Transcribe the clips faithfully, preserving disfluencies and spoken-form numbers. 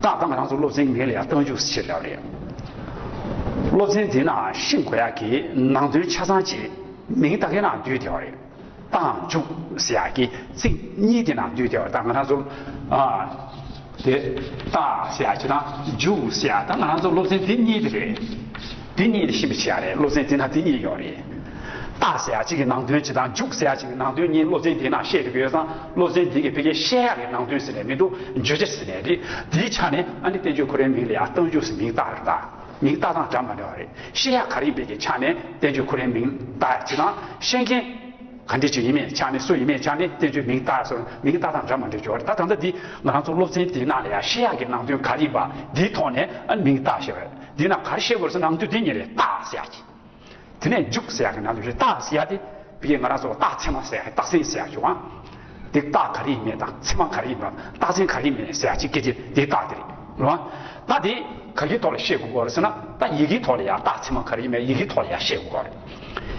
ད་ང་རང་ཚོ་སློབ་ཚན་མིང་ལ་ཡང་རྟགས་འཇུག་ཟེར་ལབ་རེད། སློབ་ཚན་འདི་ན་ཤེས་དགོས་ཡག་གི་ནང་དོན་ཆ་ཚང་ཅིག་མིང་ད་གའི་ནང་བསྡུས་བསྡད་པ་རེད། རྟགས་འཇུག་ཟེར་ཡག་གི་ཚིག་གཉིས་དེ་ནང་བསྡུས་བསྡད་པ་རེད། ད་ང་རང་ཚོ་ཨ་དེ་རྟགས་ཟེར་ཡག་ཅིག་དང་འཇུག་ཟེར་ཡག་ད་ང་རང་ཚོ་སློབ་ཚན་འདི་གཉིས་དེ་རེད། འདི་གཉིས་དེ་ཤེས་པ་བྱེད་ཡག་རེད། སློབ་ཚན་འདི་ན་འདི་གཉིས་ཡོད་རེད། རྟགས་ཟེར་ཡག་ཅིག་གི་ནང་དོན་ཅིག་དང་འཇུག་ཟེར་ཡག་ཅིག་གི་ནང་དོན་གཉིས་སློབ་ཚན་འདིའི་ནང་བཤད་འགྲོ་གི་ཡོད་ཙང་། སློབ་ཚན་འདི་གི་ཕ་གིའི་བཤད་ཡག་གི་ནང་དོན་ཟེར་ནས་མི་འདུག་བརྗོད་བྱ་ཟེར་ནས་རེད། འདིའི་ཆ་ནས་ཨ་ནི་བསྟན་བཅོས་ཁོ་རའི་མིང་ལ་ཡང་རྟགས་འཇུག་ཟེར་མིང་བཏགས་རེད། ད་མིང་བཏགས་སྟངས་འདྲ་མི་འདྲ་བ་རེད། བཤད་ཡག་ག་རེ་ཡིན་པའི་གི་ཆ་ནས་བསྟན་བཅོས་ཁོ་རའི་མིང་བཏགས་ཡག་ཅིག་དང་། བཤད་མཁན་ག་འདྲ་ཅིག་ཡིན་མིན་ཆ་ནས་སུ་ཡིན་མིན་ཆ་ནས་བསྟན་བཅོས་མིང་བཏགས་ཟེར། མིང་བཏགས་སྟངས་འདྲ་མི་འདྲ་ཅིག་ཡོད་རེད། ད་ད་ལྟ་འདི་ང་རང་ཚོ་སློབ་ཚན་འདིའི་ནང་ལ་ཡང་བཤད་ཡག་གི་ནང་དོན་ག་རེ་ཡིན་པ་འདིའི་ཐོག་ནས་ཨ་ནི་མིང་བཏགས་བྱས་པ་རེད། འདི་ན་ག་རེ་བཤད་དགོས་རེད་ཟེར་ན། ནང་དོན་འདི་གཉིས་རེད། རྟགས་ཟེར་ཡག་གི། དེ་ནས་འཇུག་ཟེར་ཡག་གི་ནང་དོན་རེད། རྟགས་ཟེར་ཡག་དེ་ཕ་གིའི་ང་རང་ཚོ་རྟགས་ཚད་མ་ཟེར་ཡག་གི་རྟགས་མཚན་ཟེར་ཡག་བྱུང་བ། དེ་རྟགས་ག་རེ་ཡིན་མིན་དང་ཚད་མ་ག་རེ་ཡིན་པ། རྟགས་མཚན་ག་རེ་ཡིན་མིན་ཟེར་ཡག་ཅིག་སྐད་ཆ་དེ་རྟགས་དེ་རེད། རེད་བ། ད་དེ་ག་གི་ཐོག་ལ་བཤད་དགོས་ཀྱི་ཡོད་རེད་ཟེར་ན། ད་ཡི་གེའི་ཐོག་ལ་ཡང་རྟགས་ཚད་མ་ག་རེ་ཡིན་མིན་ཡི་གེའི་ཐོག་ལ་ཡང་བཤད་དགོས་ཀྱི་ཡོད་རེད།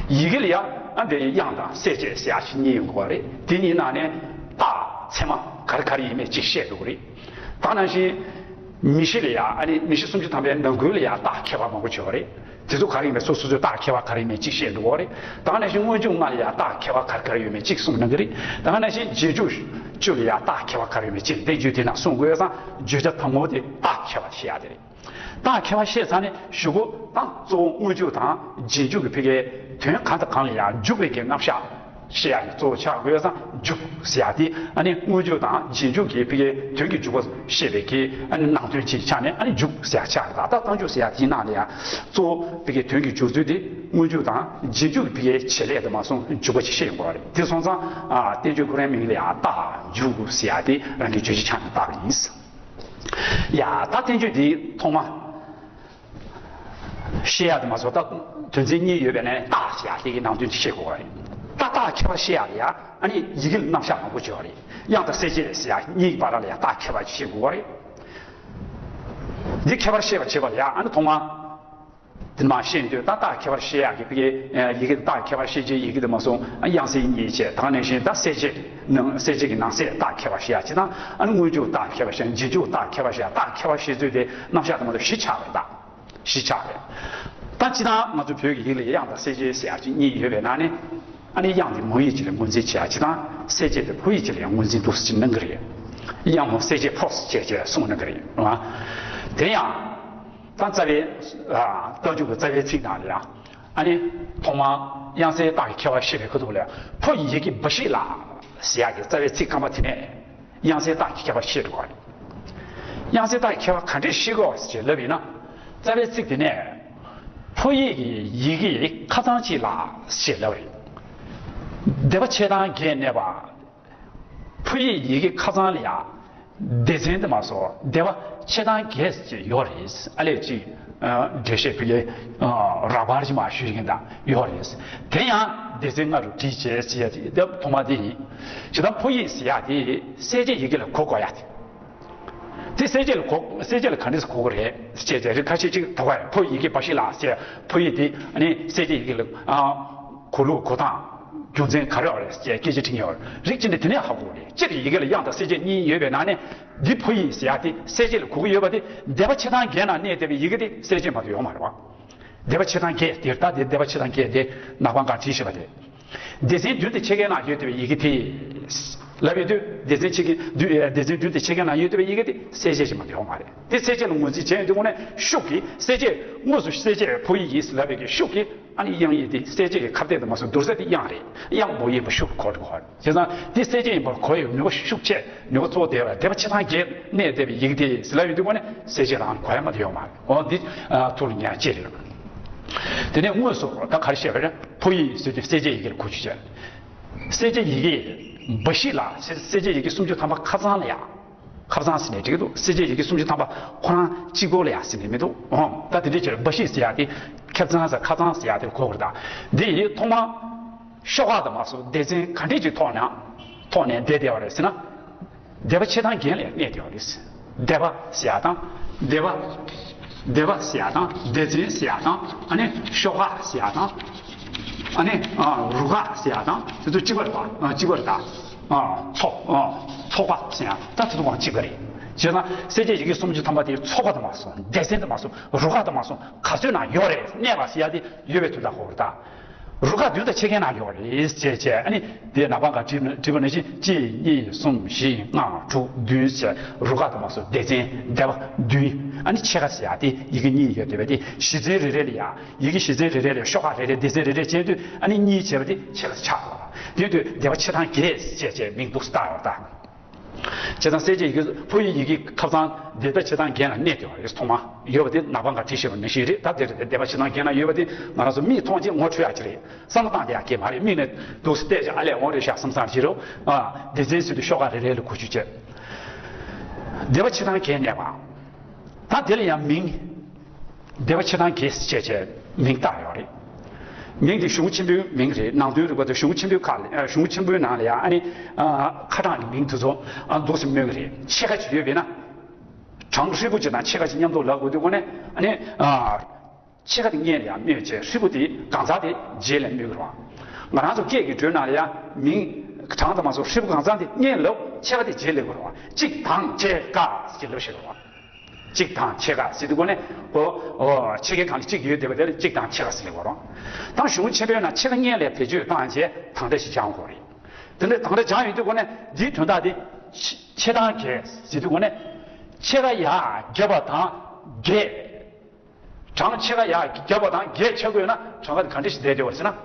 ཡི་གེ་ལ་ཡང་ཨ་འདི་དབྱངས་དང་གསལ་བྱེད་ཟེར་ཡག་ཅིག་གཉིས་ཡོང་གི་ཡོད་རེད། དེ་གཉིས་ནང་ནས་རྟགས་ཚད་མ་ག་རེ་ག་རེ་ཡིན་མིན་ཅིག་བཤད་འགྲོ་གི་རེད། ད་ནང་བཞིན་མིང་གཞི་ལ་ཡང་ཨ་ནི་མིང་གཞི་སུམ་ཅུ་ཐམ་པའི་ནང་ཁུལ་ལ་ཡང་རྟགས་ཁྱད་པར་མང་པོ་ཅིག་ཡོད་རེད། དེ་ཚོ་ག་རེ་ཡིན་མིན་སོ་སོ་སོའི་རྟགས་ཁྱད་པར་ག་རེ་ཡིན་མིན་གཅིག་བཤད་འགྲོ་གི་རེད། ད་ག་ནང་བཞིན་སྔོན་འཇུག་ལྔ་ལ་ཡང་རྟགས་ཁྱད་པར་ག་རེ་ག་རེ་ཡོད་མིན་གཅིག་གསུངས་གནང་གི་རེད། ད་ག་ནང་བཞིན་རྗེས་འཇུག་བཅུ་ལ་ཡང་རྟགས་ཁྱད་པར་ག་རེ་ཡོད་མིན་གཅིག་བསྟན་བཅོས་དེ་ནང་གསུང་དགོས་ཙང་བརྗོད་བྱ་དང་པོ་དེ་རྟགས་ཁྱད་པར་བཤད་ཡག་དེ་རེད། རྟགས་ཁྱད་པར་བཤད་ཚར་ནས་གཞུག་གུ་ད་གཙོ་བོ་སྔོན་འཇུག་དང་རྗེས་འཇུག་གི་ཕ་གིའི་དོན་གང་དང་གང་ལ་ཡང་འཇུག་པའི་གི་རྣམ་གཞག་བཤད་ཡག་གི་གཙོ་བོ་ཆགས་དགོས་ཙང་འཇུག་ཟེར་ཡག་དེ་ཨ་ནི་སྔོན་འཇུག་དང་རྗེས་འཇུག་གི་ཕ་གིའི་དོན་གྱི་འཇུག་པ་བཤད་པའི་གི་ཨ་ནི་ནང་དོན་ཅིག་ཆགས་ནས་ཨ་ནི་འཇུག་ཟེར་ཡག་ཆགས་རེད། ད་ལྟ་རྟགས་འཇུག་ཟེར་ཡག་དེའི་ནང་ལ་ཡང་གཙོ་བོ་ཕ་གིའི་དོན་གྱི་འཇུག་ཚུལ་དེ་སྔོན་འཇུག་དང་རྗེས་འཇུག་གི་ཕ་གིའི་བྱེད་ལས་དེ་མ་སོང་འཇུག་པ་ཅིག་བཤད་ཡོང་གི་རེད། དེ་སོང་ཙང་ཨ་བསྟན་བཅོས་ཁོ་རའི་མིང་ལ་ཡང་རྟགས་འཇུག་ཟེར་ཡག་དེ་རང་གི་བརྗོད་བྱ་ཆ་ནས་བཏགས་པ་ཡིན། ཡ་ད་བསྟན་བཅོས་འདི་ཐོག་མ་བཤད་ཡག་དེ་མ་ཚོ་ད་དོན་ཚན་གཉིས་ཡོད་པའི་ནས་རྟགས་ཞེས་ཡག་དེ་གི་ནང་དོན་ཅིག་བཤད་དགོས་པ་རེད། ད་རྟགས་ཁྱད་པར་བཤད་ཡག་ལ་ཡ་ཨ་ནི་ཡི་གེ་ལ་རྣམ་གཞག་མང་པོ་བྱས་པ་རེད། དབྱངས་དང་གསལ་བྱེད་ཟེར་ཡག་གཉིས་ཀྱི་བར་ལ་ཡ་རྟགས་ཁྱད་པར་ཅིག་བཤད་དགོས་པ་རེད། འདི་ཁྱད་པར་བཤད་པ་བྱེད་པ་ལ་ཡ་ཨ་ནི་ཐོག་མ་དེ་མ་བཤད་དུས་ད་རྟགས་ཁྱད་པར་བཤད་ཡག་གི་ཕ་གི་ཡི་གེ་རྟགས་ཁྱད་པར་བཤད་བྱའི་ཡི་གེ་དེ་མ་སོང་དབྱངས་གསལ་གཉིས་བྱས། ད་ག་ནང་བཞིན་ད་གསལ་བྱེད་ནང་གསལ་བྱེད་ཀྱི་ནང་གསལ་རྟགས་ཁྱད་པར་བཤད་ཡག་ཅིག་དང་། ཨ་ནི་སྔོན་འཇུག་རྟགས་ཁྱད་པར་བཤད། རྗེས་འཇུག་རྟགས་ཁྱད་པར་བཤད། རྟགས་ཁྱད་པར་བཤད་ཚུལ་དེ་རྣམ་གཞག་དེ་མ་གཏོགས་བཞི་ཆགས་པ་རེད། ད་བཞི་ཆགས་རེད། ད་སྤྱིར་བཏང་ང་ཚོ་བོད་ཀྱི་ཡིག་ལ་དབྱངས་དང་གསལ་བྱེད་ཟེར་ཡག་ཅིག་གཉིས་ཡོད་པའི་ནང་ནས་ཨ་ནི་དབྱངས་དེ་མོ་ཡིག་ཅིག་ལ་ངོས་འཛིན་བྱེད་ཡག་ཅིག་དང་། གསལ་བྱེད་དེ་ཕོ་ཡིག་ཅིག་ལ་ངོས་འཛིན་འདུག་སེ་ཅིག་གནང་གི་རེད། དབྱངས་མོ་གསལ་བྱེད་ཕོ་ཟེར་བྱས་གསུངས་གནང་གི་རེད། དེ་ཡང་ད་རྩ་བའི་རྟགས་འཇུག་གི་རྩ་བའི་ཚིག་ནང་ལ་ཡང་ཨ་ནི་ཐོག་མར་དབྱངས་གསལ་རྟགས་ཀྱི་ཁྱད་པར་བཤད་པའི་ཁ་ཐུག་ལ་ཕོ་ཡི་གེ་འབའ་ཞིག་ལ་ཟེར་ཡག་གི་རྩ་བའི་ཚིག་རྐང་པ་དེ་ནས། དབྱངས་གསལ་རྟགས་ཀྱི་ཁྱད་པར་བཤད་འགྲོ་བ་རེད། དབྱངས་གསལ་རྟགས་ཀྱི་ཁྱད་པར་ག་འདྲས་ཤེས་དགོས་ཞེས་ལབ་ཡིན་ན། རྩ་བའི་ཚིག་དེ་ནས། ཕོ་ཡིག་གི་ཡི་གེ་ཁ་ཚང་གཅིག་ལ་ཞེས་ལབ་རེད། སྡེ་པ་ཕྱེད་དང་བརྒྱད་གནས་པ། ཕོ་ཡིག་ཡི་གེ་ཁ་ཚང་ལ་ཡང་སྡེ་ཚན་དེ་མ་སོང་སྡེ་པ་ཕྱེད་དང་བརྒྱད་ཅིག་ཡོད་རེད། ཨ་ལས་ཅིག་འགྲེལ་བཤད་ཕ་གི་རགས་པ་ཅིག་མར་ཞུས་ཡིན་ད་ཡོད་རེད། དེ་ཡང་སྡེ་ཚན་ལྔ་རུ་བསྒྲིགས་བྱས་ཟེར་ཡ་དེ་ཐོག་མ་དེ་ཡིན། ཇི་ལྟར་ཕོ་ཡིག་ཟེར་ཡ་དེ་གསལ་བྱེད་ཡི་གེ་ལ་གོ་དགོས་ཡ་དེ། དེ་གསལ་བྱེད་ལ་གོ་གསལ་བྱེད་ལ་ག་འདྲས་གོ་དགོས་རེད་ཅེས་ཟེར་རིགས་ཁ་ཤས་ཅིག་དོགས་པ་ཡོད། ཕོ་ཡི་གེ་འབའ་ཞིག་ལ་ཟེར་ཕོ་ཡིག་དེ་ནི་གསལ་བྱེད་ཡི་གེ་ལ་གོ་ལུགས་གོ་སྟངས་རྒྱུ་མཚན་ག་རེ་ཡོད་རེད་ཅེས་སྐད་ཆ་དྲི་མཁན་ཡོད་རེད། རིགས་གཅིག་ནི་དེ་ནས་ཧ་གོ་དགོས་རེད། སྤྱིར་ཡི་གེ་ལ་དབྱངས་དང་གསལ་བྱེད་གཉིས་ཡོད་པའི་ནང་ནས་འདི་ཕོ་ཡིག་ཟེར་ཡ་དེ་གསལ་བྱེད་ལ་གོ་གི་ཡོད་པ་དེ་སྡེ་པ་ཕྱེད་དང་བརྒྱད་ནང་གནས་བསྡད་པའི་ཡི་གེ་དེ་གསལ་བྱེད་མ་གཏོགས་ཡོད་མ་རེད་བ། སྡེ་པ་ཕྱེད་དང་བརྒྱད་དེ་ད་དེ་སྡེ་པ་ཕྱེད་དང་བརྒྱད་དེ་ནག་པང་གང་བྲིས་བཞག་པ་དེ། སྡེ་ཚན་བདུན་དང་ཕྱེད་ཀའི་ནང་ཡོད་བསྡད་པའི་ཡི་གེ་དེ། ལབ་ཡོད་དུས་སྡེ་ཚན་ཕྱེད་ཀའི་བདུན་སྡེ་ཚན་བདུན་དང་ཕྱེད་ཀའི་ནང་ཡོད་བསྡད་པའི་ཡི་གེ་དེ་གསལ་བྱེད་ཅིག་མ་གཏོགས་ཡོད་མ་རེད། དེ་གསལ་བྱེད་ལ་ངོས་འཛིན་བྱས་ཡོང་དུས་དངོས་གནས་ཤུགས་ཀྱིས་གསལ་བྱེད་དངོས་སུ་གསལ་བྱེད་ཕོ་ཡིག་ཡིན་ལབ་པའི་གི་ཤུགས་ཀྱིས་ཨ་ནི་དབྱངས་ཡིག་དེ་གསལ་བྱེད་ཀྱི་ཁ་གཏད་དུ་མ་སོང་བསྡུར་ས་དེ་དབྱངས་རེད། དབྱངས་མོ་ཡིག་པ་ཤུགས་གོ་འགྲོ་གི་རེད། བྱས་ཙང་དེ་གསལ་བྱེད་ཡིན་པར་གོ་ཡི་ནུས་པ་ཤུགས་ཆེ། ནུས་པ་གཙོ་བོ་དེ་ལ་སྡེ་པ་ཕྱེད་དང་བརྒྱད་གནས་བསྡད་པའི་ཡི་གེ་དེ་ཟེར་ལབ་ཡོང་དུས་དངོས་གནས་གསལ་བྱེད་རང་གོ་ཡ་མ་གཏོགས་ཡོད་མ་རེད། འོ་འདི་ཐུགས་ལ་ཉར་ཅེས་རེད། དེ་ནས་དངོས་སུ་ད་ག་རེ་བཤད་པ་རེད། ཕོ་ཡིག་ཟེར་དུས་གསལ་བྱེད་ཡི་གེ་ལ་གོ་རྒྱུ་བྱས། གསལ་བྱེད་ཡི་གེ་འབའ་ཞིག་ལ་གསལ་བྱེད་ཡི་གེ་སུམ་ཅུ་ཐམ་པ་ཁ་ཚང་ལ་ཡ། ཁ་ཚང་ཟེར་ནས་འགྲིག་གི་འདུག་གསལ་བྱེད་ཡི་གེ་སུམ་ཅུ་ཐམ་པ་ཁོ་རང་གཅིག་པོ་ལ་ཡ་ཟེར་ནས་མི་འདུག་འོང་ད་དེ་འདྲའི་ཕྱིར་འབའ་ཞིག་ཟེར་ཡ་དེ་ཁ་ཚང་ཟེར་ཁ་ཚང་ཟེར་ཡ་དེ་གོ་དགོས་རེད། ད་འདི་ཡི་ཐོག་མ་ཤོག་ཁག་དང་མ་སོགས་སྡེ་ཚན་ག་འདྲས་ཅིག་ཐོག་ནས་ཐོག་ནས་བསྡད་བསྡད་པ་རེད་ཟེར་ན། སྡེ་པ་ཕྱེད་དང་བརྒྱད་ལ་གནས་བསྡད་པ་རེད། སྡེ་པ་ཟེར་ཡ་དང་། སྡེ་པ། སྡེ་པ་ཟེར་ཡ་དང་སྡེ་ཚན་ཟེར་ཡ་དང་ཨ་ནི་ཤོག་ཁག་ཟེར་ཡ་དང་། ཨ་ནི་རུ་ཁག་ཟེར་ཡ་དང་དེ་ཚོ་གཅིག་པ་རེད་པ། གཅིག་པ་རེད་ད། ཚོགས། ཚོགས་པ་ཟེར་ཡ་ད་དེ་ཚོ་གང་གཅིག་པ་རེད། བྱས་ཙང་གསལ་བྱེད་ཡི་གེ་སུམ་ཅུ་ཐམ་པ་དེ་ཚོ་ཁ་དུ་མ་སོང་། སྡེ་ཚན་དུ་མ་སོང་། རུ་ཁག་དུ་མ་སོང་། ག་ཚོད་ན་ཡོད་རེད། གནས་པ་ཟེར་ཡ་དེ་ཡོད་པའི་དོན་དག་གོ་རེད་ད། རུ་ཁག་བདུན་དང་ཕྱེད་ཀའི་ནང་ཡོད་རེད་ཅེས་བྱས། ཨ་ནི་དེ་ནག་པང་ག་བྲིས་བྲིས་པ་ནང་བཞིན་གཅིག་གཉིས་གསུམ་བཞི་ལྔ་དྲུག་བདུན་ཟེར་རུ་ཁག་དུ་མ་སོང་། སྡེ་ཚན་སྡེ་པ་བདུན། ཨ་ནི་ཕྱེད་ཀ་ཟེར་ཡ་དེ་ཡི་གེ་གཉིས་ཡོད་བསྡད་པ་དེ་གཞི་རྩའི་རེ་རེ་ལ་ཡ། ཡི་གེ་གཞི་རྩའི་རེ་རེ་ལ་ཤོག་ཁག་རེ་རེ་སྡེ་ཚན་རེ་རེ་བྱས་དུས་ཨ་ནི་གཉིས་བྱས་པ་དེ་ཕྱེད་ཀ་ཆགས་འགྲོ་བ། དེ་དུས་སྡེ་པ་ཕྱེད་དང་བརྒྱད་ཅེས་བྱས་མིང་འདུག་སེ་བཏགས་ཡོད་ད། བྱས་ཙང་གསལ་བྱེད་ཡི་གེ་ཕོ་ཡི་ཡི་གེ་ཁ་སང་སྡེ་པ་ཕྱེད་དང་བརྒྱད་ན་གནས་དེ་བ་རེད། ཐོག་མ་ཡོད་པ་དེ་ནག་པང་ག་བྲིས་བཞག་པ་ནང་བཞིན་རེད། ད་དེ་རེད། སྡེ་པ་ཕྱེད་དང་བརྒྱད་ན་ཡོད་པ་དེ་ང་རང་ཚོ་མིག་མཐོང་རྗེས་ངོ་འཕྲོད་ཡག་ཅིག་རེད། བསམ་བློ་བཏང་བསྡད་ཡག་གི་མ་རེད། མིག་ནས་འདུག་སེ་བལྟས་བྱས་ཨ་ལས་འོང་རེད་ཤག་བསམ་བསམ་བྱེད་རོགས། ཨ། སྡེ་ཚན་ཟེར་དུས་ཤོག་ཁག་རེ་རེ་ལ་གོ་ཆོད་བྱས། སྡེ་པ་ཕྱེད་དང་བརྒྱད་གནས་པ། ད་དེ་ལ་ཡང་མིང་། སྡེ་པ་ཕྱེད་དང་བརྒྱད་ཅེས་བྱས་མིང་བཏགས་ཡོད་རེད། མིང་དེ་གཞུང་ཆེན་པོའི་མིང་རེད། ནང་དོན་རིག་པ་དང་གཞུང་ཆེན་པོའི་ཁག་ལ། ཨ། གཞུང་ཆེན་པོའི་ནང་ལ་ཡང་ཨ་ནི། ཨ། ཁ་གྲངས་ཀྱི་མིང་དེ་ཚོ། ཨ། འདུག་སེ་སྨོས་ཀྱི་རེད། ཕྱེད་ཀ་ཅིག་ཡོད་པས་ན། གྲངས་ཧྲིལ་པོ་ཅིག་དང་ཕྱེད་ཀ་ཅིག་མཉམ་དུ་ལབ་དགོས་དུས་སྒོ་ནས་ཨ་ནི། ཨ། ཕྱེད་ཀ་དེ་སྔོན་ལ་ཡང་སྨོས་བྱས། ཧྲིལ་པོ་དེ་གང་ཟག་དེ་རྗེས་ལ་སྨོས་ཀྱི་རེད་བ། ང་རང་ཚོ་སྐད་ཀྱི་འགྲོས་ནང་ལ་ཡང་མིང་གྲངས་དང་མ་སོགས་ཧྲིལ་པོ་གང་ཟག་དེ་སྔོན་ལབ། ཕྱེད་ཀ་དེ་རྗེས་ལབ་ཀྱི་རེད་བ། གཅིག་དང་ཕྱེད་ཀ་ཟེར་ལབ་ཤེས་ཀྱི་རེད་བ། གཅིག་དང་ཕྱེད་ཀ་ཟེར་དུས་སྒོ་ནས་ཨོ། ཨོ། ཕྱེད་ཀའི་སྒང་ལ་གཅིག་ཡོད་བསྡད་པ་དེ་ལ་གཅིག་དང་ཕྱེད་ཀ་ཟེར་ལབ་ཀྱི་རེད་བ། ད་གཞུང་ཆེན་པོའི་ནང་ཕྱེད་ཀ་སྔོན་ལ་བེད་སྤྱོད་བཏང་བྱས་དང་སྒྲ་ཞིག་སྦྱང་དགོས་རེད། དེ་འདྲ་དང་སྒྲ་སྦྱང་ཡོང་དུས་སྒོ་ནས་འདིའི་དོན་དག་དེ་ཕྱེད་དང་བརྒྱད་ཟེར་དུས་སྒོ་ནས་ཕྱེད་ཀ་ཡར་བརྒྱབ་པ་དང་བརྒྱད། གྲངས་ཕྱེད་ཀ་ཡར་བརྒྱབ་པ་དང་བརྒྱད་ཆགས་དགོས་ན་གྲངས་ཀ་དེ་ག་འདྲ་ཞིག་བསྡད་བསྡད་པ་རེད་ཟེར་ན།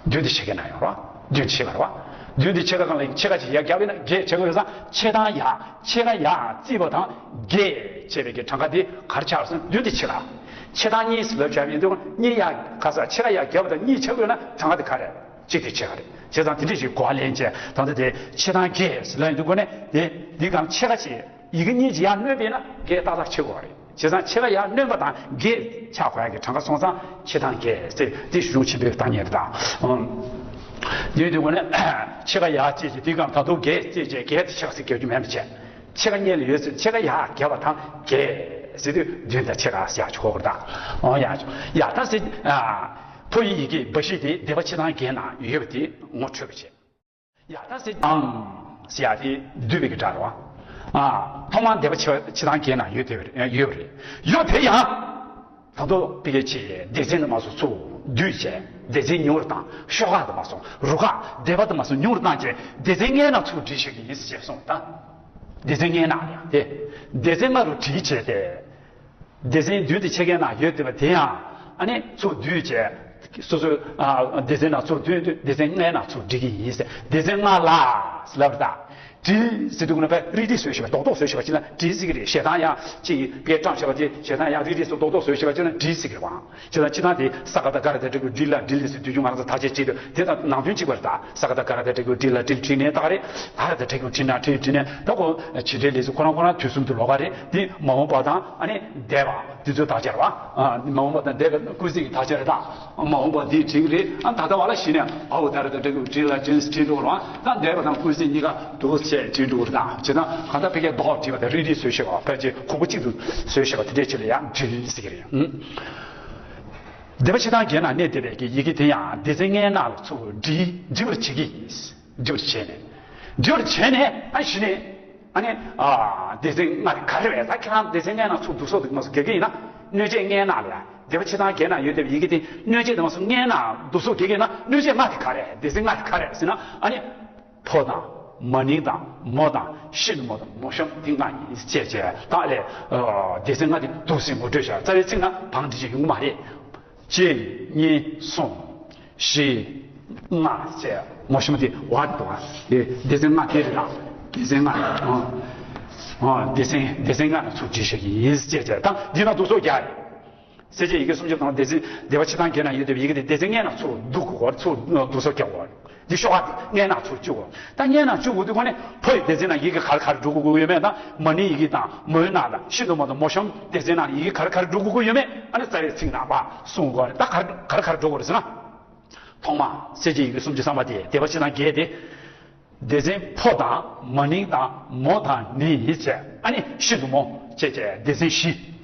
བདུན་དེ་ཕྱེད་ཀའི་ནང་ཡོད་རེད་བ། བདུན་ཕྱེད་ཀ་རེད་བ། བདུན་དེ་ཕྱེད་ཀ་སྒང་ལ་ཕྱེད་ཀ་ཅིག་ཡར་བརྒྱབ་ཡོད་ན་བརྒྱད་ཆགས་དགོས་ཡོད་ཙང་། ཕྱེད་དང་ཡར། ཕྱེད་ཀ་ཡར་བརྩིས་པ་དང་བརྒྱད་བྱས་པའི་གི་གྲངས་ཀ་དེ་ག་རེ་ཆགས་རེད་ཟེར་ན་བདུན་དེ་ཕྱེད་ཀ། ཕྱེད་དང་གཉིས་ལབ་བྱས་ཡོད་དུས་གཉིས་ཡར་ག་ས་ཕྱེད་ཀ་ཡར་བརྒྱབ་པ་དང་གཉིས་ཆགས་དགོས་ན་གྲངས་ཀ་དེ་ག་རེ་རེད། གཅིག་དེ་ཕྱེད་ཀ་རེད། བྱས་ཙང་དེ་འདྲ་ཞིག་གོ་བ་ལེན་བྱས། ད་ལྟ་དེ་ཕྱེད་དང་བརྒྱད་ཟེར་ལབ་ཡོང་དུས་སྒོ་ནས་དེ་འདི་སྒང་ཕྱེད་ཀ་ཅིག་ཡི་གེ་གཉིས་ཀྱིས་ཡར་བསྣོན་པས་ན་བརྒྱད་ཏག་ཏག་ཕྱེད་དགོས་རེད། བྱས་ཙང་ཕྱེད་ཀ་ཡར་བསྣོན་པ་དང་བརྒྱད་ཆགས་དགོས་ཡག་གི་གྲངས་ཀ་སོང་ཙང་ཕྱེད་དང་བརྒྱད་ཟེར་དེ་གཞུང་ཆེན་པོའི་བཏགས་ཡོད་རེད་ད། ཨང་། དེ་དུས་སྒོ་ནས་ཕྱེད་ཀ་ཡར་བརྩིས་བྱས་དེའི་སྒང་ད་དུང་བརྒྱད་བརྩིས་བྱས་བརྒྱད་དེ་ཕྱེད་ཀ་ཟེར་རྒྱག་རྒྱུ་མེད་པ་བྱས། ཕྱེད་ཀ་སྔོན་ལ་ཡོད་ཚེ་ཕྱེད་ཀ་ཡར་བརྒྱབ་པ་དང་བརྒྱད་ཟེར་དུས་བདུན་དང་ཕྱེད་ཀ་ཟེར་ཡག་ཆོག་གི་རེད་ད། ཨང་། ཡག་ཆོག་ཡག་ད་ཟེར། ཨ། ཕོ་ཡི་ཡི་གེ་འབའ་ཞིག་དེ་སྡེ་པ་ཕྱེད་དང་བརྒྱད་ནང་ཡོད་པ་དེ་ངོ་འཕྲོད་པ་བྱས། ཡ་ད་ཟེར་ཨང་ཟེར་ཡ་དེ་བསྡུས་པའི་གི་སྒྲ་རེད་བ། ཨ། ཐོག་མར་སྡེ་པ་ཕྱེད་དང་བརྒྱད་ནང་ཡོད་དེ་ཡོད་རེད། ཡོད་དེ་ཡང་ད་དུང་དཔེ་ཆའི་སྡེ་ཚན་དུ་མ་སོང་ཚུར་བསྡུས་བྱས། སྡེ་ཚན་ཉུང་རུ་བཏང་། ཤོག་ཁག་དུ་མ་སོང་། རུ་ཁག་སྡེ་པ་དུ་མ་སོང་ཉུང་རུ་བཏང་བྱས་སྡེ་ཚན་ལྔའི་ནང་ཚུར་བསྒྲིལ་བྱེད་ཀྱི་ཡིན་ཟེར་གསུངས་ད། སྡེ་ཚན་ལྔའི་ནང་ཡང་དེ་སྡེ་ཚན་ལྔ་རུ་བསྒྲིལ་བྱས་ཏེ། སྡེ་ཚན་བདུན་དེ་ཕྱེད་ཀའི་ནང་ཡོད་བསྡད་པ་དེ་ཡང་ཨ་ནི་ཚུར་བསྡུས་བྱས། སོ་སོའི་ཨ་སྡེ་ཚན་ནང་ཚུར་བསྡུས་དུས་སྡེ་ཚན་ལྔའི་ནང་ཚུར་སྒྲིལ་གྱི་ཡིན་ཟེར། སྡེ་ཚན་ལྔ་ལ་ཟེར་ལབ་རེད་ད། བསྒྲིལ་ཟེར་དུས་ཀུན་ནས་རིལ་རིལ་བཟོས་ཤིག་པ། རྡོག་རྡོག་བཟོས་ཤིག་པ་ཅིག་ན་བསྒྲིལ་ཟེར་གྱི་རེད། ཞེ་སྡང་ཡང་ཅིག་པས་བཀྲམ་བཞག་པ་དེ་ཞེ་སྡང་ཡང་རིལ་རིལ་བཟོས་རྡོག་རྡོག་བཟོས་ཤིག་པ་ཅིག་ན་བསྒྲིལ་ཟེར་གྱི་རེད་བ། ཅེས་དང་སྤྱིར་བཏང་དེ་ས་ག་བཏགས་སྒ་ར་བཏགས་སྒྲ་གི་སྒྲ་སྒྲིལ་ལ་སྒྲིལ་ལ་ཟེར་དུས་རྒྱུན་ང་རང་ཚོ་ཐག་བཅད་བྱེད་དུས་དེ་དང་ནང་དོན་གཅིག་པ་རེད་ད། ས་ག་བཏགས་སྒ་ར་བཏགས་སྒྲ་གི་སྒྲ་སྒྲིལ་ལ་སྒྲིལ་བྲིས་ནས་བཏགས་རེད། ད་ར་བཏགས་སྒྲ་གི་སྒྲིལ་ན་སྒྲིལ་བྲིས་ནས་ད་གོ་བྱེད་འབྲེལ་ལས་ཚུལ་ཁོ་རང་ཁོ་རང་དུས་གསུམ་དུ་ལོགས་ཀ་རེད། དེ་མ་འོངས་པ་དང་ཨ་ནི་འདས་པ་དེ་ཚོའི་དག་ཆ་རེད་བ། ཨ། མ་འོངས་པ་དང་འདས་པའི་ཀུན་གཟིགས་ཀྱི་དག་ཆ་རེད་ད། མ་འོངས་པ་འདིའི་དྲིང་རེད། ཨ། ད་ལྟ་བ་ལ་གཞི་ནས་འ་འོ་ད་ར་བཏགས་སྒྲ་གི་སྒྲིལ་ལ་སྒྲིལ་སྒྲིལ་འགྲོ་རེད་བ། ད་འདས་པ་དང་ཀུན་གཟིགས་གཉིས་ཀ་འདུག་སེ་སྒྲིལ་འགྲོ་རེད་ད། བྱས་ཙང་གང་ལྟར་ཕ་གིའི་རྡོག་བྲིས་པ་དང་རིལ་རིལ་བཟོས་ཤིག་པ། ཕལ་ཆེར་གོང་བུ་གཅིག་ཏུ་བཟོས་ཤིག་པ་དེ་འདྲའི་ཆེད་ལ་ཡང་སྒྲིལ་ཟེར་གྱི་རེད། ཨང་། སྡེ་པ་ཕྱེད་དང་བརྒྱད་ནང་གནས་བསྡད་པའི་གི་ཡི་གེ་དེ་ཡང་སྡེ་ཚན་ལྔའི་ནང་ལ་ཚུར་སྒྲིལ་སྒྲིལ་བར་བྱེད་ཀྱི་ཡིན། སྒྲིལ་བར་བྱས་ནས། སྒྲིལ་བར་བྱས་ནས་ཨ་གཞི་ནས་ཨ་ནི་ཨ་སྡེ་ཚན་ལྔ་དེ་ག་རེ་རེད། ད་ཁྱེད་རང་སྡེ་ཚན་ལྔའི་ནང་ཚུར་བསྡུ་གསོག་འདུག་མ་སོང་དགེ་རྒན་ཡིན་ན་གནོད་བྱེད་ལྔའི་ནང་ལ་ཡ། སྡེ་པ་ཕྱེད་དང་བརྒྱད་ནང་ཡོད་བསྡད་པའི་ཡི་གེ་དེ་གནོད་བྱེད་དུ་མ་སོང་ལྔའི་ནང་བསྡུ་གསོག་དགེ་རྒན་ཡིན་ན་གནོད་བྱེད་ལྔ་དེ་ག་རེ་རེད། སྡེ་ཚན་ལྔ་དེ་ག་རེ་རེད་ཟེར་ན་ཨ་ནི། ཕོ་དང་། མ་ནིང་དང་། མོ་དང་། ཤིན་ཏུ་མོ་དང་། མོ་གཤམ་དེ་ལྔ་ཡིན་ཅེས་བྱས་ད་ལས། ཨ། སྡེ་ཚན་ལྔ་དེ་འདུག་སེ་ངོ་སྤྲོད་བྱས། རྩ་བའི་ཚིག་ནང་བང་སྒྲིག་བྱེད་ཡོང་གི་མ་རེད། གཅིག་གཉིས་གསུམ་བཞི་ལྔ་བྱས། མོ་གཤམ་དེ་བར་དུ་བ། དེ་སྡེ་ཚན་ལྔ་དེ་རེད་ལ། སྡེ་ཚན་ལྔ་རེད། ཨ། ཨ། སྡེ་ཚན་སྡེ་ཚན་ལྔ་ལ་ཚུར་སྒྲིལ་བྱེད་ཀྱི་ཡིན་ཅེས་བྱས་ད་འདི་ནང་འདུག་སེ་རྒྱག་རེད། གསལ་བྱེད་ཡི་གེ་སུམ་ཅུ་དང་སྡེ་ཚན་སྡེ་པ་ཕྱེད་དང་བརྒྱད་ནང་ཡོད་བསྡད་པའི་ཡི་གེ་དེ་སྡེ་ཚན་ལྔའི་ནང་ཚུར་བསྡུ་དགོས། ཚུར་བསྡུ་གསོག་རྒྱག་དགོས། འདི་ཤོག་ཁག་ལྔའི་ནང་ཚུར་བཅུག་དགོས། ད་ལྔའི་ནང་བཅུག་དགོས་དུས་ཁོ་ནས་ཕོ་ཡི་སྡེ་ཚན་ནང་ཡི་གེ་ག་རེ་ག་རེ་འགྲོ་དགོས་ཀྱི་ཡོད་མེད་དང་། མ་ནིང་ཡི་གེ་དང་མོའི་ནང་དང་ཤིན་ཏུ་མོ་དང་མོ་གཤམ་སྡེ་ཚན་ནང་ཡི་གེ་ག་རེ་ག་རེ་འགྲོ་དགོས་ཀྱི་ཡོད་མེད་ཨ་ནི་རྩ་བའི་ཚིག་ནང་ཕར་གསུང་དགོས་རེད། ད་ག་རེ་ག་རེ་ག་རེ་འགྲོ་དགོས་རེད་ཟེར་ན། ཐོག་མ་གསལ་བྱེད་ཡི་གེ་སུམ་ཅུ་ཐམ་པ་དེ་སྡེ་པ་ཕྱེད་དང་བརྒྱད་དེ། སྡེ་ཚན་ཕོ་དང་མ་ནིང་དང་མོ་དང་ནི་བྱས། ཨ་ནི་ཤིན་ཏུ་མོ་བྱས་བྱས་སྡེ་ཚན་བཞི།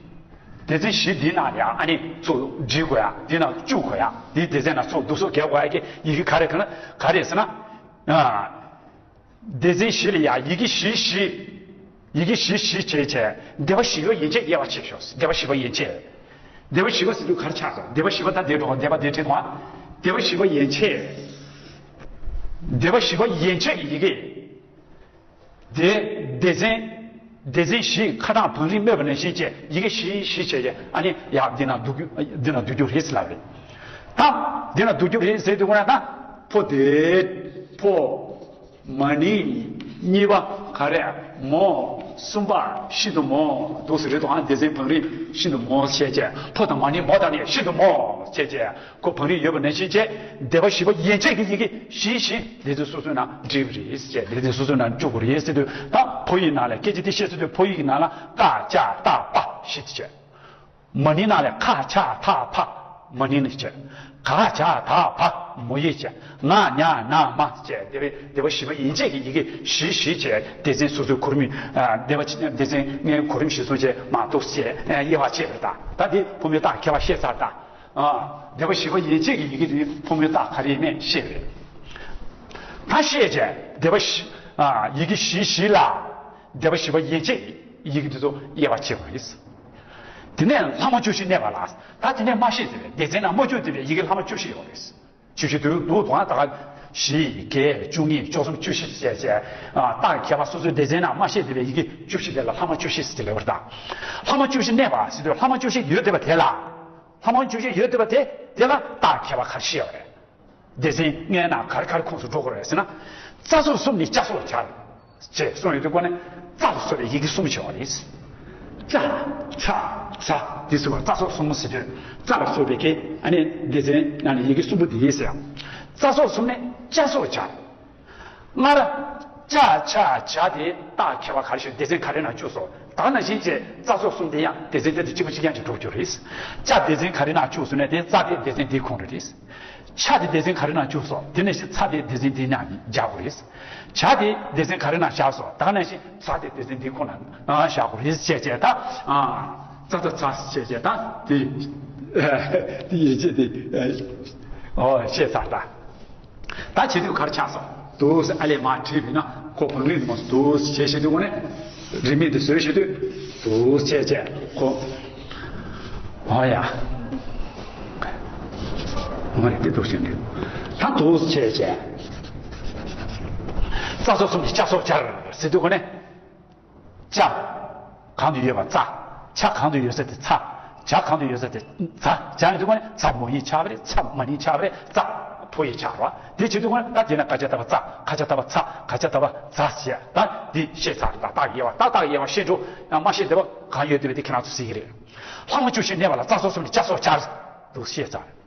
སྡེ་ཚན་བཞི་འདིའི་ནང་ལ་ཡང་ཨ་ནི་ཚུར་སྒྲིལ་དགོས་ཡ། འདི་ནང་བཅུག་དགོས་ཡ། འདིའི་སྡེ་ཚན་ནང་ཚུར་བསྡུ་གསོག་རྒྱག་དགོས་ཡ་གི་ཡི་གེ་ག་རེ་ག་ན་ག་རེ་ཟེར་ན། ཨ། སྡེ་ཚན་བཞི་ལ་ཡང་ཡི་གེ་བཞི་བཞི། ཡི་གེ་བཞི་བཞི་བྱས་བྱས་སྡེ་པ་བཞི་པ་ཡན་ཆད་དབྱེ་བ་ཕྱེ་ཤོག་སྡེ་པ་བཞི་པ་ཡན་ཆད། སྡེ་པ་བཞི་པ་ཟེར་དུས་ག་རེ་ཆགས་སོང་། སྡེ་པ་བཞི་པ་ད་འདི་འགྲོ་སྡེ་པ་འདི་བྲིས་དང་། སྡེ་པ་བཞི་པ་ཡན་ཆད། སྡེ་པ་བཞི་པ་ཡན་ཆད་ཀྱི་ཡི་གེ། དེ་སྡེ་ཚན། སྡེ་ཚན་བཞི་ཁ་གྲངས་བང་རིམ་སྨོས་པ་ནང་བཞིན་བྱས་ཡི་གེ་བཞི་བཞི་བྱས་བྱས་ཨ་ནི་ཡག་འདི་ན་འདུག་རྒྱུ་འདི་ན་འདུག་རྒྱུ་རེད་ལབ་རེད། ད་འདི་ན་འདུག་རྒྱུ་རེད་ཟེར་དུས་ཁོ་ན་ད་ཕོ་དེ་ཕོ། མ་ནིང་། གཉིས་པ་ག་རེ། མོ། གསུམ་པ་ཤིན་ཏུ་མོ། འདུག་སེ་རེད་དོ། ཨ་སྡེ་ཚན་བང་རིམ་ཤིན་ཏུ་མོ་བྱས་བྱས་ཕོ་དང་མ་ནིང་མོ་དང་ནི་ཤིན་ཏུ་མོ་བྱས་བྱས་ཁོ་བང་རིམ་ཡོད་པ་ནང་བཞིན་བྱས་སྡེ་པ་བཞི་པ་ཡན་ཆད་ཀྱི་ཡི་གེ་བཞི་བཞི་སྡེ་ཚན་སོ་སོའི་ནང་འབྲི་བ་རེད་བྱས་སྡེ་ཚན་སོ་སོའི་ནང་བཅུག་དགོས་རེད་ཟེར་དུས་ད་ཕོ་ཡིག་ནང་ལ་སྐད་ཆ་དེ་བཤད་ཚུལ་དུ་ཕོ་ཡིག་གི་ནང་ལ་ཀ་ཅ་ཏ་པ་བཞི་དེ་བྱས། མ་ནིང་ནང་ལ་ཁ་ཆ་ཐ་ཕ། མ་ནིང་ནས་བྱས། ག་ཇ་ད་བ། མོ་ཡིག་བྱས། ང་ཉ་ན་མ་བྱས། སྡེ་པ་སྡེ་པ་བཞི་པ་ཡན་ཆད་ཀྱི་ཡི་གེ་བཞི་བཞི་བྱས་སྡེ་ཚན་སོ་སོའི་གོ་རིམ། སྡེ་པ་སྡེ་ཚན་ལྔའི་གོ་རིམ་གཞིར་བཟུང་བྱས་མ་གཏོགས་བྱས་དབྱེ་བ་ཕྱེ་བ་དང་ད་འདི་ཕོ་མོའི་རྟགས་ཁྱད་པར་བཤད་ཚར་དང་། སྡེ་པ་བཞི་པ་ཡན་ཆད་ཀྱི་ཡི་གེ་དེ་ཕོ་མོའི་རྟགས་ག་རེ་ཡིན་མེད་བཤད་རེད། ད་བཤད་བྱས་སྡེ་པ་བཞི་ཡི་གེ་བཞི་བཞི་ལ། སྡེ་པ་བཞི་པ་ཡན་ཆད་ཡི་གེ་དེ་ཚོ་དབྱེ་བ་ཕྱེ་བ་རེད། དེ་ནས་ལྷག་མ་བཅུ་བཞི་གནས་པ་ལ། ད་དེ་ནས་མ་བཤད་བསྡད་པའི་སྡེ་ཚན་ནང་མ་བཅུག་བསྡད་པའི་ཡི་གེ་ལྷག་མ་བཅུ་བཞི་ཡོད་རེད། བཅུ་བཞི་དུ་འདུག་དང་ད་ག་བཞི་བརྒྱད་བཅུ་གཉིས་བཅུ་གསུམ་བཅུ་བཞི་བྱས་བྱས། རྟགས་ཁྱད་པར་སོ་སོའི་སྡེ་ཚན་ནང་མ་བཤད་བསྡད་པའི་ཡི་གེ་བཅུ་བཞི་དེ་ལ་ལྷག་མ་བཅུ་བཞི་ཟེར་ལབ་པ་རེད་ད། ལྷག་མ་བཅུ་བཞི་གནས་པ་ཟེར་དུས་ལྷག་མ་བཅུ་བཞི་ཡོད་བསྡད་པ་དེ་ལ། ལྷག་མ་བཅུ་བཞི་ཡོད་བསྡད་པ་དེ་དེ་ལ་རྟགས་ཁྱད་པར་ག་རེ་བཤད་པ་རེད། སྡེ་ཚན་ལྔའི་ནང་ག་རེ་ག་རེ་ཁོངས་སུ་འགྲོ་དགོས་རེད་ཟེར་ན། རྩ་སོགས་གསུམ་ནི་ཅ་སོགས་སྦྱར། ཅེས་གསུངས་ཡོད་དུས་ཁོ་ནས་རྩ་ལ་སོགས་པའི་ཡི་གེ་གསུམ་བྱེད་པ་རེད། ཅ། ཆ། ཛ། འདི་ཟེར་བ་རྩ་སོགས་གསུམ་ཟེར་དུས་རྩ་ལ་སོགས་པའི་གེ་ཨ་ནི་སྡེ་ཚན་ནང་ནས་ཡི་གེ་གསུམ་པོ་འདི་ཡིན་ཟེར། རྩ་སོགས་གསུམ་ནི་ཅ་སོགས་སྦྱར། སྔར། ཅ་ཆ་ཇ་དེ་རྟགས་ཁྱད་པར་ག་རེ་ཞིག་སྡེ་ཚན་ག་རེ་ནང་བཅུག་སོང་། ད་ནང་བཞིན་བྱས་རྩ་སོགས་གསུམ་དེ་ཡང་སྡེ་ཚན་དེ་དང་གཅིག་པ་གཅིག་རྐྱང་གཅིག་འགྲོ་རྒྱུ་རེད། ཅ་སྡེ་ཚན་ག་རེ་ནང་བཅུག་སོང་ན་དེ་རྩ་དེ་སྡེ་ཚན་དེའི་ཁོངས་རེད། ཆ་དེ་སྡེ་ཚན་ག་རེ་ནང་བཅུག་སོང་། དེ་ནས་ཤི་ཚ་དེ་སྡེ་ཚན་དེའི་ནང་བཞག་དགོས་རེད། ཇ་དེ་སྡེ་ཚན་ག་རེ་ནང་བཞག་སོང་། ད་ནང་བཞིན་ཛ་དེ་སྡེ་ཚན་དེའི་ཁོངས་ནང་བཞག་དགོས་རེད་བྱས་བྱས་ད། ཙ་ཙ་ཚ་བྱས་བྱས་ད་དེ། དེ་ཡིན་བྱས་དེ། ཨོ་བཤད་ཚར་ད། ད་བྱེད་དུས་ག་རེ་ཆགས་སོང་། འདུག་སེ་ཨ་ལས་མར་བྲིས་པས་ན་ཁོ་བང་རིམ་མ་འདུག་སེ་བྱས་བྱས་དུས་ངོ་ནས་རིན་མེད་དུ་བཟོས་བྱས་དུས་འདུག་སེ་བྱས་བྱས་ཁོ། ཨོ་ཡ། ངོ་རེ་དེ་འདུག་སེ་འདུག་ད་འདུག་སེ་བྱས་བྱས། རྩ་སོགས་གསུམ་གྱི་ཅ་སོགས་སྦྱར་ཟེར་དུས་ངོ་ནས། ཅ། གང་དུ་ཡོད་པ་རྩ། ཆ་གང་དུ་ཡོད་ས་དེ་ཚ། ཇ་གང་དུ་ཡོད་ས་དེ་ཛ། ཇ་ཡིན་དུས་ཁོ་ནི་ཛ་མོ་ཡིག་ཆགས་པ་རེད། ཚ་མ་ནིང་ཆགས་པ་རེད། རྩ་ཕོ་ཡིག་ཆགས་པ། དེ་བྱེད་དུས་ཁོ་ནི་ད་དེ་ན་ཀ་ཇ་ཏ་པ་རྩ། ཁ་ཇ་ཏ་པ་ཚ། ག་ཇ་ཏ་པ་ཛ་ཞེས་ད་འདི་བཤད་ཚར། ད་རྟགས་དབྱེ་བ་ད་རྟགས་དབྱེ་བ་ཤེས་འགྲོ། ཡང་མ་ཤེས་བསྡད་པ་གང་ཡོད་བསྡད་པ་དེ་ཁྱེད་རང་ཚོ་གཟིགས་ཀྱི་རེད། ལྷག་མ་བཅུ་བཞི་གནས་པ་ལ་རྩ་སོགས་གསུམ་གྱི་ཅ་སོགས་སྦྱར་འདུག་བཤད་ཚར།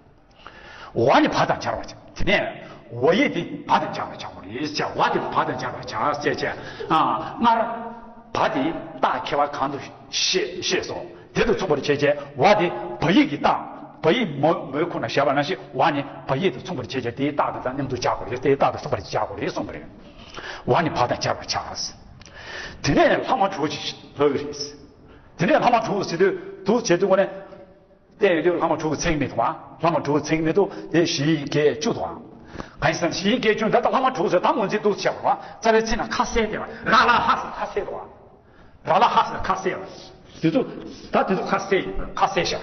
ཝ་ནི་བ་དང་སྦྱར་བར་བྱ། དེ་ནས་ཝ་ཡིག་དེ་བ་དང་སྦྱར་བར་བྱ་དགོས་རེད་ཟེར། ཝ་དེ་བ་དང་སྦྱར་བར་བྱ་ཟེར་བྱས། ཨ། སྔར་བ་དེ་རྟགས་ཁྱད་པར་གང་དུ་ཤེས་ཤེས་སོ། དེ་དང་མཚུངས་པར་བྱས་བྱས་ཝ་དེ་བ་ཡིག་གི་རྟགས། བ་ཡིག་མོ་མོའི་ཁོངས་ན་བཞག་པ་ནང་བཞིན་ཝ་ནི་བ་ཡིག་དང་མཚུངས་པར་བྱས་བྱས་དེའི་རྟགས་དང་མཉམ་དུ་སྦྱར་དགོས་རེད། དེའི་རྟགས་དང་མཚུངས་པར་སྦྱར་དགོས་རེད་གསུངས་པ་རེད། ཝ་ནི་བ་དང་སྦྱར་བར་བྱ། དེ་ནས་ལྷག་མ་དྲུག་ཅིག་ལྷག་གི་རེད། དེ་ནས་ལྷག་མ་དྲུག་ཟེར་དུས་དུ་བྱེད་དུས་ངོ་ནས། བལྟས་ཡོད་དུས་ལྷག་མ་དྲུག་ཚེགས་མེད་དུ་བ། ལྷག་མ་དྲུག་ཚེགས་མེད་དུ་དེ་བཞི་བརྒྱད་བཅུ་དུ་བ། གང་ཡིན་ཟེར་ན་བཞི་བརྒྱད་བཅུ་འདི་ལྟ་ལྷག་མ་དྲུག་ཟེར་ད་ངོས་འཛིན་འདུག་བྱས་པ་རྩ་བའི་ཚིག་ན་ཁ་གསལ་དེ་བ་ར་ལ་ཧ་ཟེར་ཁ་གསལ་དུ་བ། ར་ལ་ཧ་ཟེར་ཁ་གསལ་བ། དེ་ཚོ་ད་དེ་ཚོ་ཁ་གསལ་ཁ་གསལ་ཤག་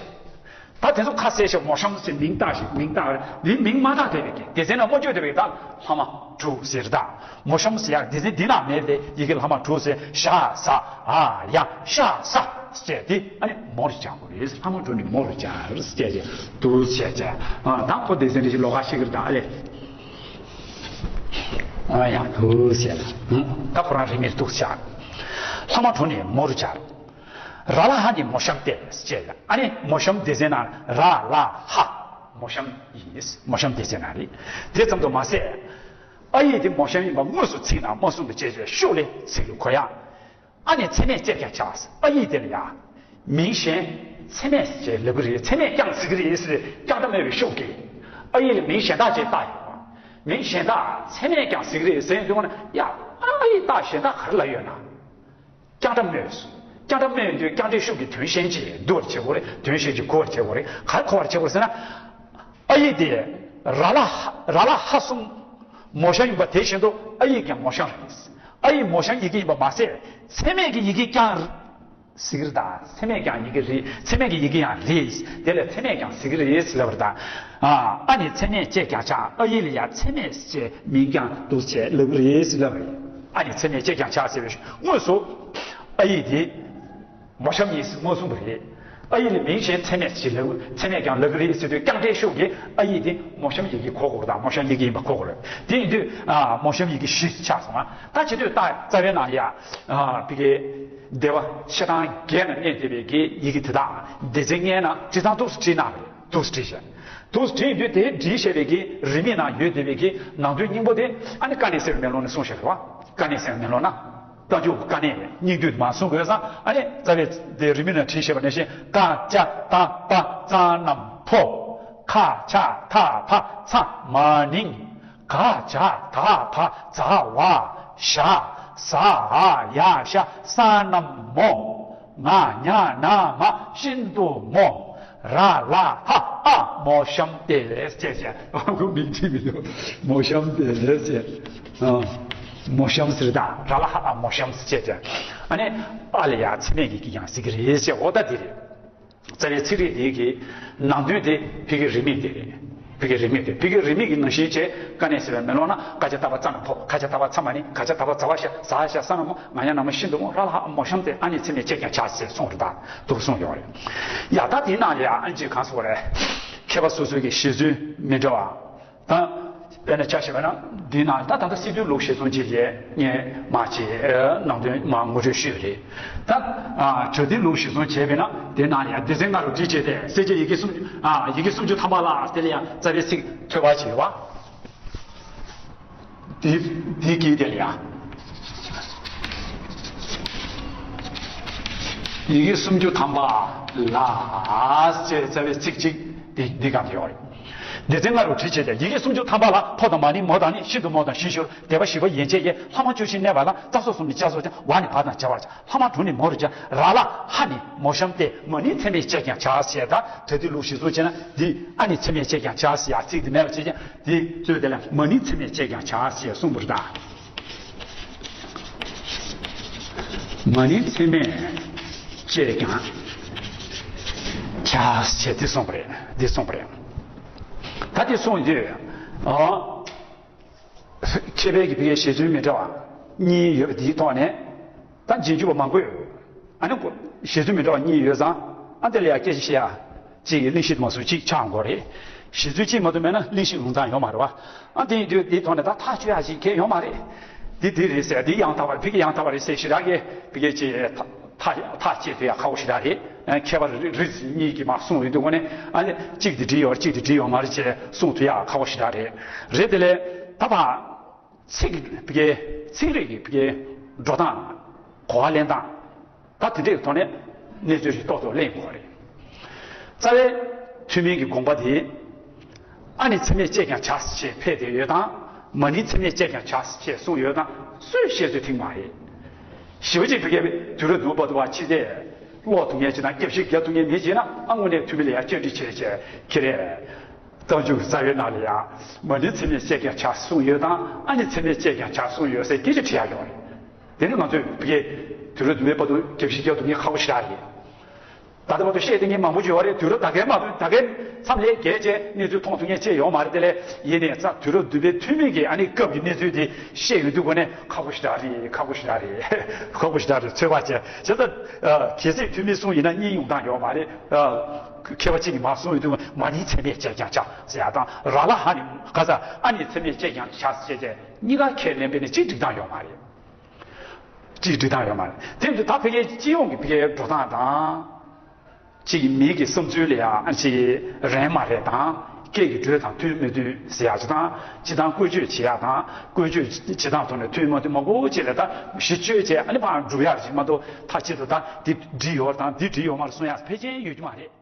ད་དེ་ཚོ་ཁ་གསལ་ཤག་མོ་གཤམ་ཟེར་མིང་བཏགས་ཤིག་མིང་བཏགས་རེད། མིང་མ་བཏགས་དེ་བས་ཀྱི་སྡེ་ཚན་ལ་མ་བཅོས་དེ་བས་ད་ལྷག་མ་དྲུག་ཟེར་ད། མོ་གཤམ་ཟེར་ཡག་སྡེ་ཚན་འདི་ན་མེད་དེ་ཡི་གེ་ལྷག་མ་དྲུག་ཟེར་ཞ་ཟ་འ་ཡ་ཤ་ས་ཟེར་དེ་ཨ་ནི་མོ་རུ་སྦྱར་དགོས་རེད། ལྷག་མ་དྲུག་ནི་མོ་རུ་སྦྱར་ཟེར་ཏེ་འདུག་བྱས་བྱས། ཨ་ད་ཁོ་སྡེ་ཚན་རེ་ཞིག་ལོགས་ཀ་ཤེས་ཀྱི་རེད་ད་ཨ་ལས། ཨ་ཡ་འདུག་བྱས་ལ་ད་ཁོ་རང་རིན་མེད་འདུག་བྱས། ལྷག་མ་དྲུག་ནི་མོ་རུ་སྦྱར། ར་ལ་ཧ་ནི་མོ་གཤམ་སྟེ་ཟེར་བྱས་ལ་ཨ་ནི་མོ་གཤམ་སྡེ་ཚན་ནང་ར་ལ་ཧ་མོ་གཤམ་ཡིན། མོ་གཤམ་སྡེ་ཚན་ནང་རེད། དེ་ཙམ་དུ་མ་ཟད། ཨ་ཡིག་དེ་མོ་གཤམ་ཡིན་པ་དངོས་སུ་ཚིག་ནང་མ་གསུངས་པའི་བྱས་བྱས་ཤུགས་ལས་ཚིག་ལ་གོ་ཡ། ཨ་ནི་མཚན་མེད་ཅེས་ཀྱང་བྱ། ཨ་ཡིག་དེ་ལ་ཡ། མིང་གཞན་མཚན་མེད་ཅེས་ལབ་ཀྱི་རེད། མཚན་མེད་རྐྱང་ཟེར་གྱི་རེད་ཟེར་རྐྱང་སྒྲ་སྨོས་པའི་ཤུགས་ཀྱིས། ཨ་ཡིག་ལ་མིང་གཞན་དག་ཅེས་བཏགས་ཡོད་པ། མིང་གཞན་དག་མཚན་མེད་རྐྱང་ཟེར་གྱི་རེད་ཟེར་ཡོང་དུས་ན་ཡ། ཨ་ཡིག་རྟགས་གཞན་དག་ག་རེ་ལ་ཡོད་ན། རྐྱང་སྒྲ་སྨོས་སོ། རྐྱང་སྒྲ་སྨོས་དུས་རྐྱང་སྒྲའི་ཤུགས་ཀྱིས་དོན་གཞན་ཅིག་བསྡུ་བར་བྱེད་དགོས་རེད། དོན་གཞན་ཅིག་གོ་བར་བྱེད་དགོས་རེད། ག་རེ་གོ་བར་བྱེད་དགོས་ཟེར་ན། ཨ་ཡིག་དེ་ར་ལ་ཧ་ར་ལ་ཧ་གསུམ་མོ་གཤམ་ཡིན་པ་དེ་བཞིན་དུ་ཨ་ཡིག་ཀྱང་མོ་གཤམ་རེད། ཨ་ཡིག་མོ་གཤམ་ཡི་གེ་ཡིན་པ་མ་ཟད། མཚན་མེད་ཀྱི་ཡི་གེ་ཀྱང་ཟེར་གི་རེད་ད། མཚན་མེད་ཀྱང་ཡི་གེ་རེད། མཚན་མེད་ཀྱི་ཡི་གེ་ཡང་རེད། དེ་ལ་མཚན་མེད་ཀྱང་ཟེར་གི་རེད་ཟེར་ལབ་པ་རེད་ད། ཨ་ནི་མཚན་མེད་ཅེས་ཀྱང་བྱ། ཨ་ཡིག་ལ་ཡང་མཚན་མེད་ཅེས་མིང་ཀྱང་འདུག་ཅེས་ལབ་གི་རེད་ཟེར་ལབ་པ་རེད། ཨ་ནི་མཚན་མེད་ཅེས་ཀྱང་བྱ་ཟེར་བའི་དངོས་སུ་ཨ་ཡིག་དེ། མོ་གཤམ་ཡིན་ཟེར་མངོན་སུམ་དུ་རེད། ཨ་ཡིག་ལ་མིང་གཞན་མཚན་མེད་ཅེས་ལབ། མཚན་མེད་ཀྱང་ལབ་གི་རེད་ཟེར་དུས་རྐྱང་འདྲེན་ཤོག་གི་ཨ་ཡིག་དེ་མོ་གཤམ་ཡི་གེ་གོ་དགོས་རེད་ད། མོ་གཤམ་ཡི་གེ་ཡིན་པ་གོ་དགོས་རེད། དེ་ཡིན་དུས་ཨ་མོ་གཤམ་ཡི་གེ་བཞི་ཆགས་སོང་ང་། ད་བྱེད་དུས་ད་རྩ་བའི་ནང་ལ་ཡ་ཨ་བི་གེ་སྡེ་པ་ཕྱེད་དང་བརྒྱད་ན་གནས་བསྡད་པའི་གི་ཡི་གེ་དེ་དག་སྡེ་ཚན་ལྔའི་ནང་བྲིས་སྟངས་འདུག་སེ་བྲིས་གནང་བ་རེད། འདུག་སེ་བྲིས་བཞག་འདུག་སེ་བྲིས་ཡོད་དུས་དེ་བྲིས་བཞག་པའི་གི་རིས་མེད་ནང་ཡོད་བསྡད་པའི་གི་ནང་དོན་སྙིང་པོ་དེ་ཨ་ནི་ཀ་ནས་གསལ་བའི་མེ་ལོང་ནས་གསུངས་བཞག་རེད་བ། ཀ་ནས་གསལ་བའི་མེ་ལོང་ན། རྟགས་འཇུག་གི་ཀ་ནས་སྙིང་བསྡུས་མར་གསུང་དགོས་ཙང་ཨ་ནི་རྩ་བའི་དེ་རིས་མེད་ནང་བྲིས་བཞག་པ་ནང་བཞིན་ཀ་ཅ་ཏ་པ་ཙ་ན་ཕོ། ཁ་ཆ་ད་བ་ཚ་མ་ནིང་། ག་ཇ་ད་བ་ཛ་ཝ་ཞ། ཟ་འ་ཡ་ཤ་ས་ན་མོ། ང་ཉ་ན་མ་ཤིན་ཏུ་མོ། ར་ལ་ཧ་ཨ་མོ་གཤམ་དེ་ཟེར་བྱས། ཁོ་མིང་བྲིས་མི་འདུག་མོ་གཤམ་དེ་ཟེར་བྱས། ཨ། མོ་གཤམ་ཟེར་ད། ར་ལ་ཧ་ཨ་མོ་གཤམ་ཟེར་བྱས་བྱས། ཨ་ནི་ཨ་ལ་ཡ་མཚན་མེད་ཀྱི་གི་ཡང་ཟེར་གི་རེད་ཟེར། འོ་ད་དེ་རེད། རྩ་བའི་ཚིག་རིས་དེའི་གི་ནང་དོན་དེ་ཕ་གི་རིས་མེད་དེ་རེད། ཕ་གི་རིས་མེད་དེ། ཕ་གི་རིས་མེད་ཀྱི་ནང་བཞིན་བྱས་ཀ་ནས་ཟེར་བའི་མེ་ལོང་ན་ཀ་ཇ་ཏ་བ་ཙ་ན་ཕོ། ཁ་ཇ་ད་བ་ཚ་མ་ནིང་། ག་ཇ་ད་བ་ཛ་ཝ་ཞ། ཟ་འ་ཤ་ས་ན་མོ། ང་ཉ་ན་མ་ཤིན་ཏུ་མོ། ར་ལ་ཧ་ཨ་མོ་གཤམ་དེ། ཨ་ནི་མཚན་མེད་ཅེས་ཀྱང་བྱ་ཟེར་གསུངས་རེད་ད། འདུག་གསུངས་ཡོད་རེད། ཡ་ད་དེའི་ནང་ལ་ཡ་ཨ་ཅེ་གང་སོགས་རེད། མཁས་པ་སོ་སོའི་གི་བཞེད་ཚུལ་མི་འདྲ་བ། ད། དཔེར་ན་ཆ་བཞག་པ་ན་འདི་ནང་ད་ད་ལྟ་སི་ཏུའི་ལུགས་གཞིར་བཟུང་བྱས་ཏེ་ངས་མ་བྱས་ནང་དོན་མ་ངོ་སྤྲོད་ཞུས་པ་རེད། ད་བྲ་ཏིའི་ལུགས་གཞིར་བཟུང་བྱས་པས་ན་དེ་ནང་ཡང་སྡེ་ཚན་ལྔ་རུ་སྒྲིལ་བྱས་ཏེ་གསལ་བྱེད་ཡི་གེ་སུམ་ཨ་ཡི་གེ་སུམ་ཅུ་ཐམ་པ་ལ་དེ་ལ་ཡང་རྩ་བའི་ཚིག་ཐོད་པ་བྱས་པ། འདི་འདི་གི་དེ་ལ་ཡང་ཡི་གེ་སུམ་ཅུ་ཐམ་པ་ལ་ཅེས་རྩ་བའི་ཚིག་གཅིག་འདི་འདི་ག་ཡོད་རེད། སྡེ་ཚན་ལྔ་རུ་བྲིས་བྱས་ཏེ་ཡི་གེ་སུམ་ཅུ་ཐམ་པ་ལ་ཕོ་དང་མ་ནིང་མོ་དང་ནི་ཤིན་ཏུ་མོ་དང་ཞིང་ཞུར་སྡེ་པ་བཞི་པ་ཡན་ཆད་ཀྱི་ལྷག་མ་བཅུ་བཞི་གནས་པ་ལ་རྩ་སོགས་གསུམ་ནི་ཅ་སོགས་ཀྱང་བ་ནི་བ་དང་བྱ་བར་བྱ། ལྷག་མ་དྲུག་ནི་མོ་རུ་བྱ། ར་ལ་ཧ་ནི་མོ་གཤམ་སྟེ་མ་ནིང་མཚན་མེད་ཅེས་ཀྱང་བྱ་ཞེས་དང་བྲ་ཏིའི་ལུགས་གཞིར་བཟུང་བྱས་ན་འདི་ཨ་ནི་མཚན་མེད་ཅེས་ཀྱང་བྱ་ཞེས་ཡ་ཚིག་འདི་མེད་པ་བྱས་ཀྱང་འདི་གཙོས་དེ་ལ་མ་ནིང་མཚན་མེད་ཅེས་ཀྱང་བྱ་ཞེས་གསུངས་པ་རེད་ད། མ་ནིང་མཚན་མེད་ཅེས་ཀྱང་བྱ་ཞེས་འདི་གསུངས་པ་རེད། འདི་གསུངས་པ་རེད། ད་འདི་གསུངས་དུས་ཨོ། མཁས་པའི་གི་བི་གའི་བཞེད་ཚུལ་མི་འདྲ་བ་གཉིས་ཡོད་པ་འདིའི་ཐོག་ནས་ད་རྗེས་འཇུག་པ་མང་པོས་ཨ་ནི་བཞེད་ཚུལ་མི་འདྲ་བ་གཉིས་ཡོད་ཙང་ཨ་དེ་ལ་ཡ་སྐད་ཆ་བཤད་ཡ་གཅིག་གི་གླེང་གཞི་དུ་མ་སུ་གཅིག་ཆགས་འགོ་རེད། བཞེད་ཚུལ་གཅིག་མ་གཏོགས་མེད་ན་གླེང་གཞི་ལུང་ཐང་ཡོད་མ་རེད་བ། ཨ་དེ་ཡིན་དུས་འདིའི་ཐོག་ནས་ད་ཐག་གཅོད་ཡ་ཞིག་གལ་ཡོད་མ་རེད། འདི་འདི་རེད་ཟེར་འདི་ཡང་དག་པ་རེད། བི་གའི་ཡང་དག་པ་རེད་ཟེར་ཞེ་དྲག་གི་བི་གའི་ཅེ་ཐག་ཐག་བཅད་ཐུབ་ཡ་ཁག་པོ་ཞེ་དྲག་རེད། མཁས་པ་རེ་རེ་གཉིས་ཀྱིས་མར་གསུངས་ཡོད་དུས་ཁོ་ནས་ཨ་ནི་གཅིག་དེ་འགྲིག་ཡོད་རེད་གཅིག་དེ་འགྲིག་ཡོད་མ་རེད་ཅེས་གསུངས་ཐུབ་ཡ་ཁག་པོ་ཞེ་དྲག་རེད། རེད་དེ་ལས་ད་བར་ཚིག་གི་ཚིག་རིས་ཀྱི་འགྲོ་སྟངས་གོ་བ་ལེན་སྟངས་ད་དེ་འདྲའི་ཐོག་ནས་གནས་ཚུལ་ཞིག་ཏོག་ཏོག་གླེང་དགོས་རེད། རྩ་བའི་ཐུན་མིན་གྱི་དགོངས་པ་དེ། ཨ་ནི་མཚན་མེད་ཅེས་ཀྱང་བྱ་ཞེས་ཕེབས་ཏེ་ཡོད་དང་། མ་ནིང་མཚན་མེད་ཅེས་ཀྱང་བྱ་ཞེས་གསུངས་ཡོད་དང་། སུས་བཤད་ཚོད་ཐིག་མ་རེད། ཞེ་པོ་ཅིག་བི་གའི་དུས་རབས་བདུན་པ་དུ་བ་ཕྱི་ཚེ་ཀློག་ཐུབ་མཁན་ཅིག་དང་རྒྱབ་བཤིག་རྒྱག་ཐུབ་མཁན་མེད་ཅེ་ན་ཨ་དངོས་གནས་ཐུན་མིན་ལ་ཡང་བཅར་འདྲི་བྱས་བྱས་ཁྱེད་རེད། རྟགས་འཇུག་རྩ་བའི་ནང་ལ་ཡང་མ་ནིང་མཚན་མེད་ཅེས་ཀྱང་བྱ་གསུངས་ཡོད་དང་ཨ་ནི་མཚན་མེད་ཅེས་ཀྱང་བྱ་གསུངས་ཡོད་ཟེར་སྐད་ཆ་དྲི་ཡ་ཡོད་རེད། དེ་ནི་ང་ཚོས་བི་གའི་དུས་རབས་བདུན་པའི་བར་དུ་རྒྱབ་བཤིག་རྒྱག་ཐུབ་མཁན་ཁག་པོ་ཞེ་དྲག་རེད། ད་ལྟ་བར་དུ་བཤད་བསྡད་མཁན་མང་པོ་ཅིག་ཡོད་རེད། དུས་རབས་ད་གའི་མ་ད་གའི་མཚམས་ལས་བརྒལ་བྱས་གནས་ཚུལ་མཐོང་ཐུབ་མཁན་ཅིག་ཡོད་མ་རེད། དེ་ལས་ཡིན་ནའི་ས་དུས་རབས་བདུན་པའི་ཐུན་མིན་གྱི་ཨ་ནི་སྐབས་ཀྱི་གནས་ཚུལ་དེ་བཤད་ཡོང་དུས་ཁོ་ནས་ཁག་པོ་ཞེ་དྲག་རེད། ཁག་པོ་ཞེ་དྲག་རེད། ཁག་པོ་ཞེ་དྲག་རེད། ཚོད་དཔག་བྱས་བྱས་ཙང་གལ་སྲིད་ཐུན་མིན་གསུངས་ཡིན་ན་གཉིས་ཡོང་སྟངས་ཡོད་མ་རེད། མཁས་པ་གཅིག་གིས་མར་གསུངས་ཡོང་དུས་མ་ནིང་མཚན་མེད་ཅེས་ཀྱང་བྱ་ཟེར་ཡ་དང་། ར་ལ་ཧ་ནི་ག་ས་ཨ་ནི་མཚན་མེད་ཅེས་ཀྱང་བྱ་ཟེར་བྱས་གཉིས་ཀ་ཁས་ལེན་པས་ནི་གཅིག་འགྲིག་སྟངས་ཡོད་མ་རེད། གཅིག་འགྲིག་སྟངས་ཡོད་མ་རེད། དེ་ཡིན་དུས་ད་ཕ་གིའི་སྤྱི་ཡོངས་ཀྱི་ཕ་གིའི་འགྲོ་སྟངས་དང་། གཅིག་མི་གི་བསམ་ཚུལ་ལ་ཡང་གཅིག་རན་མ་རེད་དང་། སྐད་ཀྱི་འགྲོས་དང་མཐུན་མི་མཐུན་ཟེར་ཡག་ཅིག་དང་། སྤྱི་བཏང་བཀོལ་སྤྱོད་བྱེད་ཡག་དང་། བཀོལ་སྤྱོད་བྱེད་སྟངས་ཐོག་ནས་མཐུན་མ་མཐུན་མང་པོ་ཅིག་ལ་ད་གཞི་བཅོལ་བྱས་ཨ་ནི་ཕར་འགྲུབ་ཡག་ཅིག་མ་གཏོགས་མཐའ་གཅིག་ཏུ་ད་འདི་འགྲིག་ཡོད་དང་འདི་འགྲིག་ཡོད་མ་རེད་གསུང་ཡག་ཕལ་ཆེར་ཡོད་རྒྱུ་མ་རེད།